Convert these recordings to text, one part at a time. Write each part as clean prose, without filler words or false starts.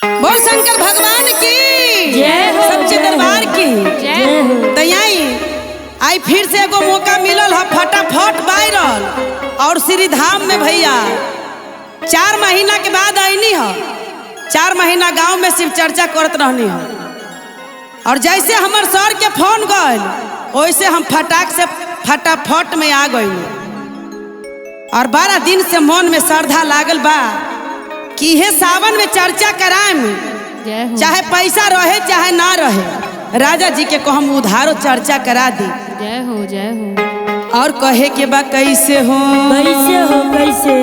बोल शंकर भगवान की जय हो। सच्चे दरबार की जय हो। तैयारी आई फिर से एगो मौका मिलल है फटाफट वायरल और श्री धाम में भैया 4 महीना के बाद आईनी है। 4 महीना गांव में शिव चर्चा करत रहनी है और जैसे हमर सर के फोन गइल वैसे हम फटाक से फटाफट में आ गइल और 12 दिन से मन में श्रद्धा लागल बा कि इहे सावन में चर्चा कराएम, जय हो। चाहे पैसा रहे चाहे ना रहे, राजा जी के को हम उधारो चर्चा करा दी। जय हो जय हो। और कहे के बा कैसे हो कैसे हो कैसे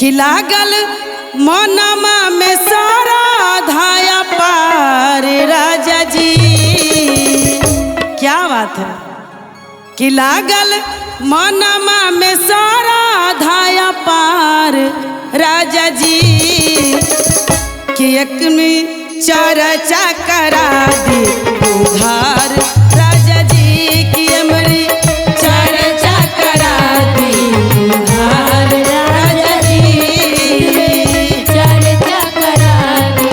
कि लागल मनमा में सारा धाया पार राजा जी, क्या बात है कि लागल मनमा में सारा धाया पार राजा जी कि एक में चर्चा करा दी उधार राजा जी की अमरी चर्चा करा दी उधार राजा जी। चर्चा करा दी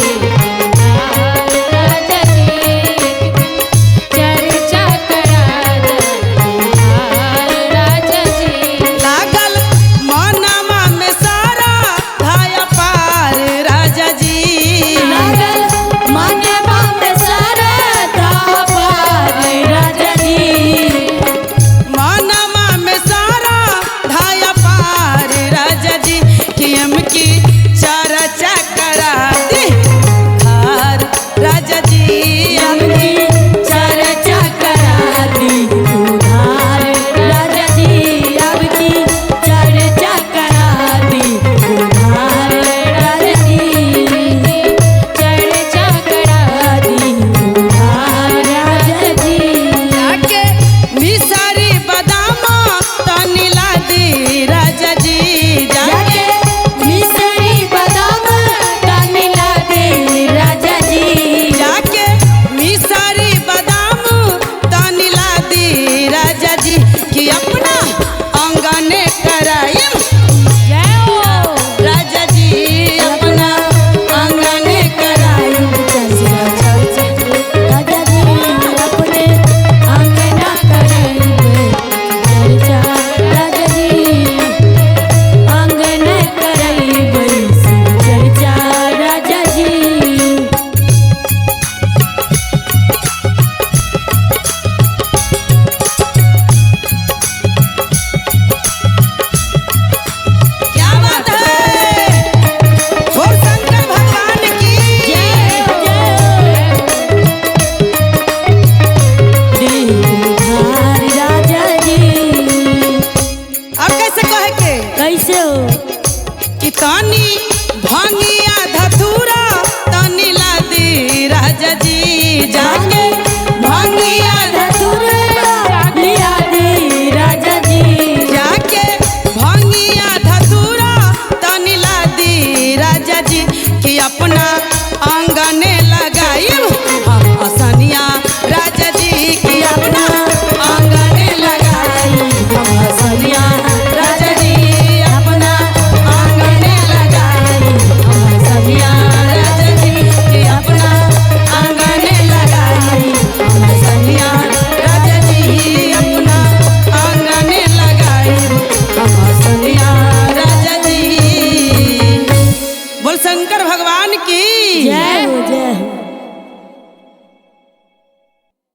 राजा जी, चर्चा करा दी राजा जी। लागल मनमा में सारा धाया पार राजा जी, लागल मनवा में सारा धाया पार राजा जी, मनमा में सारा धाया पार राजा जी कि हम की चर्चा करा दी उधार राजा जी, हम की चर्चा करा दी उधार राजा जी, अब की चर्चा करा दी उधार राजा जी, चर्चा करा दी उधार राजा जी। जाके मिसरी बादाम तनी ला दी राजा जी, जाके जाके मिसरी बादाम तनी ला दे राजा जी, जाके मिसरी बादाम तनी ला दी राजा जी कि अपना अंगने कराइम जय हो राजा जी, अपना अंगने कराइम। राजा जी अपने अंगना कराइबे चर्चा राजा जी, अंगना कराइबे चर्चा राजा जी। क्या बात है, बोल शंकर भगवान की जय हो राजा जी। और कैसे कहे के कैसे हो कि तनी भंगिया धतूरा तनी ला दी राजा जी, जाके भंगिया धतूरा लिया दे राजा जी, जाके भंगिया धतूरा तनी ला दी राजा जी कि अपना आंगने लगाइब हम असनिया राजा जी, कि अपना आंगने लगाइब हम असनिया राजा जी, अपना आंगने लगाइब हम असनिया राजा जी, कि अपना आंगने लगाइब हम असनिया राजा जी, अपना आंगने लगाइब हम असनिया राजा जी। बोल शंकर भगवान की।